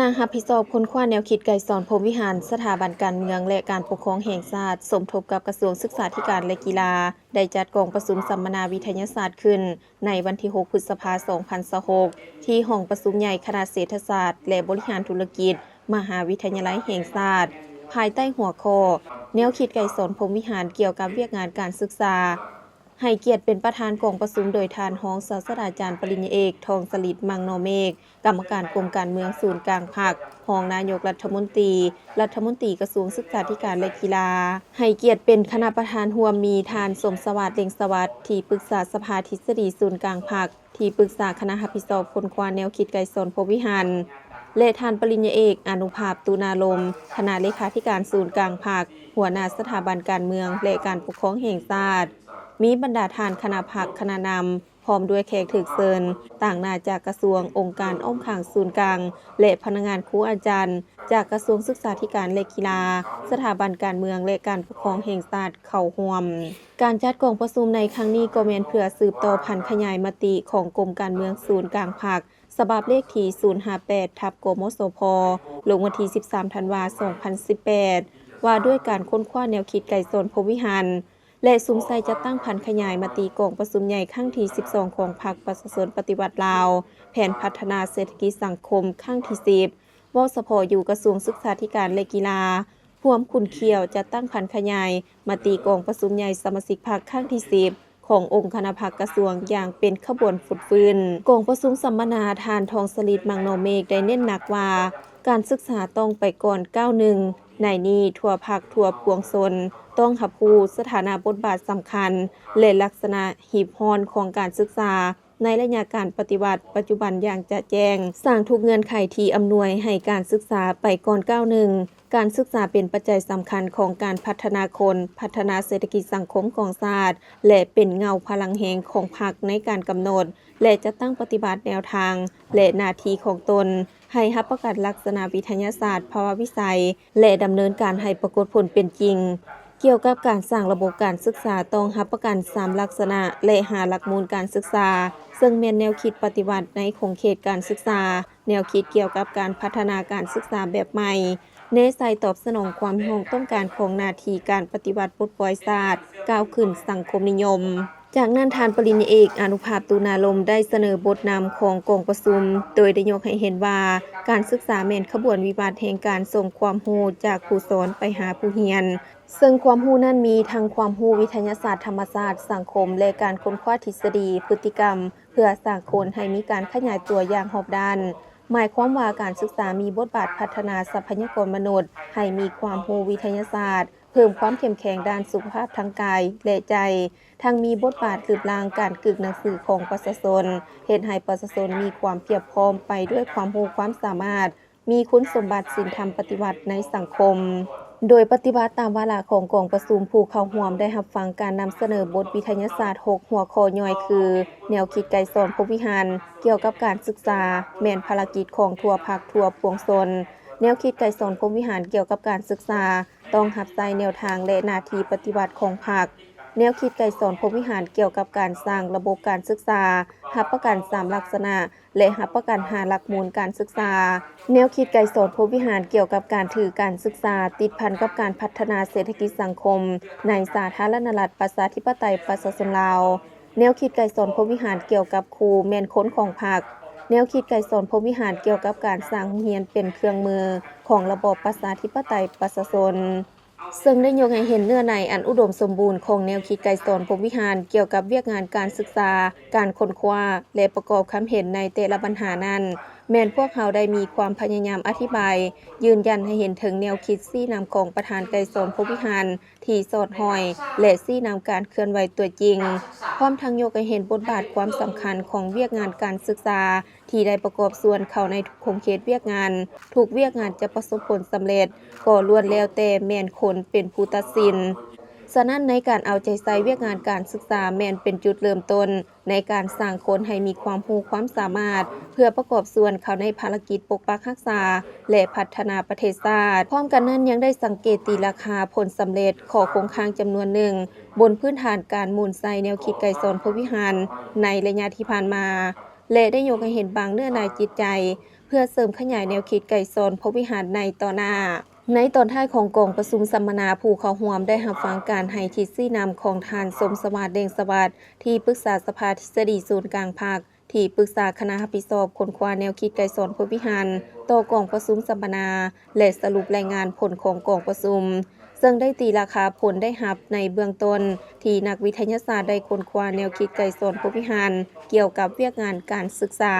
ນາງຮັບຜິດຊອບຄົ້ນຄວ້າແນວຄິດໄກສອນພົມວິຫານ, ສະຖາບັນການເມືອງ ແລະ ການປົກຄອງແຫ່ງຊາດ ສົມທົບກັບກະຊວງສຶກສາທິການ ແລະ ກິລາ ໄດ້ຈັດກອງປະຊຸມສຳມະນາວິທະຍາສາດຂຶ້ນ ໃນວັນທີຫົກ ພຶດສະພາ ສອງພັນຊາວຫົກ ທີ່ຫ້ອງປະຊຸມໃຫຍ່ຄະນະເສດຖະສາດ ແລະ ບໍລິຫານທຸລະກິດ ມະຫາວິທະຍາໄລແຫ່ງຊາດ, ພາຍໃຕ້ຫົວຂໍ້ ແນວຄິດໄກສອນພົມວິຫານກ່ຽວກັບວຽກງານການສຶກສາ. ໃຫ້ກຽດເປັນປະທານກອງປະຊຸມໂດຍທ່ານຮອງສາດສະດາຈານປະລິນຍາເອກ ທອງສະລິດ ມັງນໍເມກ ກຳມະການກົມການເມືອງສູນກາງພັກ, ຮອງນາຍົກລັດຖະມົນຕີ, ລັດຖະມົນຕີກະຊວງສຶກສາທິການ ແລະ ກິລາ. ໃຫ້ກຽດເປັນຄະນະປະທານຮ່ວມມີທ່ານ ສົມສະຫວາດ ເລັ່ງສະຫວັດ ທີ່ປຶກສາສະພາທິດສະດີສູນກາງພັກ, ທີ່ປຶກສາຄະນະຮັບຜິດຊອບຄົ້ນຄວ້າແນວຄິດໄກສອນພົມວິຫານ ແລະ ທ່ານປະລິນຍາເອກ ອານຸພາບ ຕຸນາລົມ ຄະນະເລຂາທິການສູນກາງພັກ, ຫົວໜ້າສະຖາບັນການເມືອງ ແລະ ການປົກຄອງແຫ່ງຊາດ, ມີບັນດາທ່ານຄະນະພັກ, ຄະນະນຳ ພ້ອມດ້ວຍແຂກຖືກເຊີນ ຕາງໜ້າຈາກກະຊວງ, ອົງການອ້ອມຂ້າງສູນກາງ ແລະ ພະນັກງານຄູອາຈານ ຈາກກະຊວງສຶກສາທິການ ແລະ ກິລາ, ສະຖາບັນການເມືອງ ແລະ ການປົກຄອງແຫ່ງຊາດເຂົ້າຮ່ວມ. ການຈັດກອງປະຊຸມໃນຄັ້ງນີ້ກໍແມ່ນເພື່ອສືບຕໍ່ຜັນຂະຫຍາຍມະຕິຂອງກົມການເມືອງສູນກາງພັກ ສະບັບເລກທີ ສູນຫ້າແປດ ທັບ ກມສພ ລົງວັນທີ ສິບສາມ ທັນວາ ສອງພັນສິບແປດ ວ່າດ້ວຍການຄົ້ນຄວ້າແນວຄິດໄກສອນພົມວິຫານ ແລະ ສຸມໃສ່ຈັດຕັ້ງຜັນຂະຫຍາຍມະຕິກອງປະຊຸມໃຫຍ່ຄັ້ງທີ ສິບສອງ ຂອງພັກປະຊາຊົນປະຕິວັດລາວ, ແຜນພັດທະນາເສດຖະກິດສັງຄົມຄັ້ງທີ ສິບ ເວົ້າສະເພາະຢູ່ກະຊວງສຶກສາທິການ ແລະ ກິລາ ຮ່ວມຂຸ້ນຂ້ຽວຈັດຕັ້ງຜັນຂະຫຍາຍມະຕິກອງປະຊຸມໃຫຍ່ສະມາຊິກພັກຄັ້ງທີ ສິບ ຂອງອົງຄະນະພັກກະຊວງຢ່າງເປັນຂະບວນຟົດຟື້ນ. ກອງປະຊຸມສຳມະນາ ທ່ານ ທອງສະລິດ ມັງນໍເມກ ໄດ້ເນັ້ນໜັກວ່າ ການສຶກສາຕ້ອງໄປກ່ອນກ້າວໜຶ່ງ. ໃນນີ້ທົ່ວພັກທົ່ວປວງຊົນຕ້ອງຮັບຮູ້ສະຖານະບົດບາດສຳຄັນ ແລະ ລັກສະນະຮີບຮ້ອນຂອງການສຶກສາ ໃນໄລຍະການປະຕິວັດປັດຈຸບັນຢ່າງຈະແຈ້ງ, ສ້າງທຸກເງື່ອນໄຂທີ່ອຳນວຍໃຫ້ການສຶກສາໄປກ່ອນກ້າວໜຶ່ງ. ການສຶກສາເປັນປັດໄຈສຳຄັນຂອງການພັດທະນາຄົນ, ພັດທະນາເສດຖະກິດສັງຄົມຂອງຊາດ ແລະ ເປັນເງົາພະລັງແຮງຂອງພັກໃນການກຳນົດ ແລະ ຈັດຕັ້ງປະຕິບັດແນວທາງ ແລະ ໜ້າທີ່ຂອງຕົນ ໃຫ້ຮັບປະກັນລັກສະນະວິທະຍາສາດ, ພາວະວິໄສ ແລະ ດຳເນີນການໃຫ້ປາກົດຜົນເປັນຈິງ. ກ່ຽວກັບການສ້າງລະບົບການສຶກສາ ຕ້ອງຮັບປະກັນສາມລັກສະນະ ແລະ ຫ້າຫຼັກມູນການສຶກສາ, ເຊິ່ງແມ່ນແນວຄິດປະຕິວັດໃນຂົງເຂດການສຶກສາ, ແນວຄິດກ່ຽວກັບການພັດທະນາການສຶກສາແບບໃໝ່, ແນໃສ່ຕອບສະໜອງຄວາມຮຽກຮ້ອງຕ້ອງການຂອງໜ້າທີ່ການປະຕິວັດປົດປ່ອຍຊາດ, ກ້າວຂຶ້ນສັງຄົມນິຍົມ. ຈາກນັ້ນ ທ່ານປະລິນຍາເອກ ອານຸພາບ ຕຸນາລົມ ໄດ້ສະເໜີບົດນຳຂອງກອງປະຊຸມ, ໂດຍໄດ້ຍົກໃຫ້ເຫັນວ່າ ການສຶກສາແມ່ນຂະບວນວິວັດແຫ່ງການສົ່ງຄວາມຮູ້ຈາກຜູ້ສອນໄປຫາຜູ້ຮຽນ. ເຊິ່ງຄວາມຮູ້ນັ້ນມີທັງຄວາມຮູ້ວິທະຍາສາດທຳມະຊາດ, ສັງຄົມ ແລະ ການຄົ້ນຄວ້າທິດສະດີ, ພຶດຕິກຳ, ເພື່ອສ້າງຄົນໃຫ້ມີການຂະຫຍາຍຕົວຢ່າງຮອບດ້ານ. ໝາຍຄວາມວ່າການສຶກສາມີບົດບາດພັດທະນາຊັບພະຍາກອນມະນຸດໃຫ້ມີຄວາມຮູ້ວິທະຍາສາດ, ເພີ່ມຄວາມເຂັ້ມແຂງດ້ານສຸຂະພາບທາງກາຍ ແລະ ໃຈ, ທັງມີບົດບາດລຶບລ້າງການກຶກໜັງສືຂອງປະຊາຊົນ, ເຮັດໃຫ້ປະຊາຊົນມີຄວາມພຽບພ້ອມໄປດ້ວຍຄວາມຮູ້ຄວາມສາມາດ, ມີຄຸນສົມບັດສິນທຳປະຕິວັດໃນສັງຄົມ. ໂດຍປະຕິບັດຕາມວາລະຂອງກອງປະຊຸມ, ຜູ້ເຂົ້າຮ່ວມໄດ້ຮັບຟັງການນຳສະເໜີບົດວິທະຍາສາດຫົກຫົວຂໍ້ຍ່ອຍຄື ແນວຄິດໄກສອນພົມວິຫານ ກ່ຽວກັບການສຶກສາ ແມ່ນພາລະກິດຂອງທົ່ວພັກທົ່ວປວງຊົນ, ແນວຄິດໄກສອນພົມວິຫານກ່ຽວກັບການສຶກສາ ຕ້ອງຮັບໃຊ້ແນວທາງ ແລະ ໜ້າທີ່ປະຕິວັດຂອງພັກ, ແນວຄິດໄກສອນພົມວິຫານກ່ຽວກັບການສ້າງລະບົບການສຶກສາ ຮັບປະກັນສາມລັກສະນະ ແລະ ຮັບປະກັນຫ້າຫຼັກມູນການສຶກສາ, ແນວຄິດໄກສອນພົມວິຫານກ່ຽວກັບການຖືການສຶກສາ ຕິດພັນກັບການພັດທະນາເສດຖະກິດສັງຄົມໃນສາທາລະນະລັດປະຊາທິປະໄຕປະຊາຊົນລາວ, ແນວຄິດໄກສອນພົມວິຫານກ່ຽວກັບຄູແມ່ນຄົນຂອງພັກ, ແນວຄິດໄກສອນພົມວິຫານກ່ຽວກັບການສ້າງໂຮງຮຽນເປັນເຄື່ອງມືຂອງລະບອບປະຊາທິປະໄຕປະຊາຊົນ. ເຊິ່ງໄດ້ຍົກໃຫ້ເຫັນເນື້ອໃນອັນອຸດົມສົມບູນຂອງແນວຄິດໄກສອນພົມວິຫານກ່ຽວກັບວຽກງານການສຶກສາ, ການຄົ້ນຄວ້າ ແລະ ປະກອບຄຳເຫັນໃນແຕ່ລະບັນຫານັ້ນ, ແມ່ນພວກເຮົາໄດ້ມີຄວາມພະຍາຍາມອະທິບາຍ, ຢືນຢັນໃຫ້ເຫັນເຖິງແນວຄິດຊີ້ນຳຂອງປະທານໄກສອນພົມວິຫານທີ່ສອດຫ້ອຍ ແລະ ຊີ້ນຳການເຄື່ອນໄຫວຕົວຈິງ, ພ້ອມທັງຍົກໃຫ້ເຫັນບົດບາດຄວາມສຳຄັນຂອງວຽກງານການສຶກສາ ທີ່ໄດ້ປະກອບສ່ວນເຂົ້າໃນທຸກຂົງເຂດວຽກງານ, ທຸກວຽກງານຈະປະສົບຜົນສຳເລັດ ກໍລ້ວນແລ້ວແຕ່ແມ່ນຄົນເປັນຜູ້ຕັດສິນ. ສະນັ້ນ, ໃນການເອົາໃຈໃສ່ວຽກງານການສຶກສາ ແມ່ນເປັນຈຸດເລີ່ມຕົ້ນໃນການສ້າງຄົນໃຫ້ມີຄວາມຮູ້ຄວາມສາມາດ ເພື່ອປະກອບສ່ວນເຂົ້າໃນພາລະກິດປົກປັກຮັກສາ ແລະ ພັດທະນາປະເທດຊາດ. ພ້ອມກັນນັ້ນ, ຍັງໄດ້ສັງເກດຕີລາຄາຜົນສຳເລັດ, ຂໍ້ຄົງຄ້າງຈຳນວນໜຶ່ງ, ບົນພື້ນຖານການໝູນໃສ່ແນວຄິດໄກສອນພົມວິຫານໃນໄລຍະທີ່ຜ່ານມາ ແລະ ໄດ້ຍົກໃຫ້ເຫັນບາງເນື້ອໃນຈິດໃຈ ພື່ອເສີມຂະຫຍາຍແນວຄິດໄກສອນພົມວິຫານໃນຕໍ່ໜ້າ. ໃນຕອນທ້າຍຂອງກອງປະຊຸມສຳມະນາ, ຜູ້ເຂົ້າຮ່ວມໄດ້ຮັບຟັງການໃຫ້ທິດຊີ້ນຳຂອງທ່ານ ສົມສະຫວາດ ເລັ່ງສະຫວັດ ທີ່ປຶກສາສະພາທິດສະດີສູນກາງພັກ, ທີ່ປຶກສາຄະນະຮັບຜິດຊອບຄົ້ນຄວ້າແນວຄິດໄກສອນພົມວິຫານ ຕໍ່ກອງປະຊຸມສຳມະນາ ແລະ ສະຫຼຸບລາຍງານຜົນຂອງກອງປະຊຸມ, ເຊິ່ງໄດ້ຕີລາຄາຜົນໄດ້ຮັບໃນເບື້ອງຕົ້ນ ທີ່ນັກວິທະຍາສາດໄດ້ຄົ້ນຄວ້າແນວຄິດໄກສອນພົມວິຫານ ກ່ຽວກັບວຽກງານການສຶກສາ.